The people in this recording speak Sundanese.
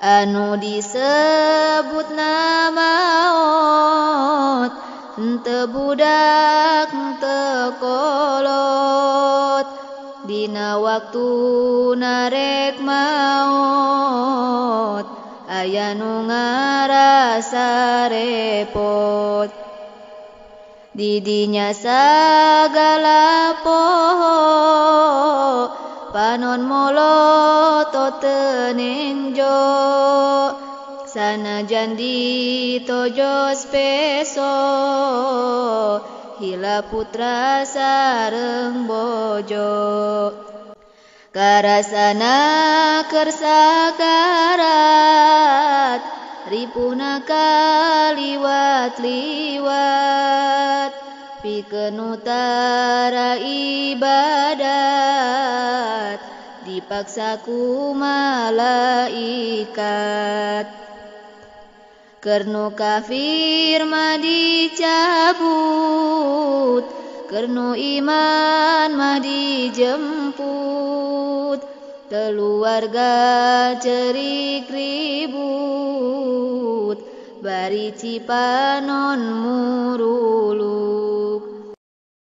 Anu disebutna maot henteu budak henteu kolot. Dina waktu narek maot aya nu ngarasa repot. Didinya sagala poho panon molotot teu nenjo. Sanajan ditojos peso hila putra sareng bojo. Karasana keur sakarat ripuhna kaliwat-liwat. Pikeun nu tara ibadat dipaksa ku malaikat. Keur nu kafir mah dicabut, keur nu iman mah dijemput. Keluarga cerik ribut, bari cipanon murulut.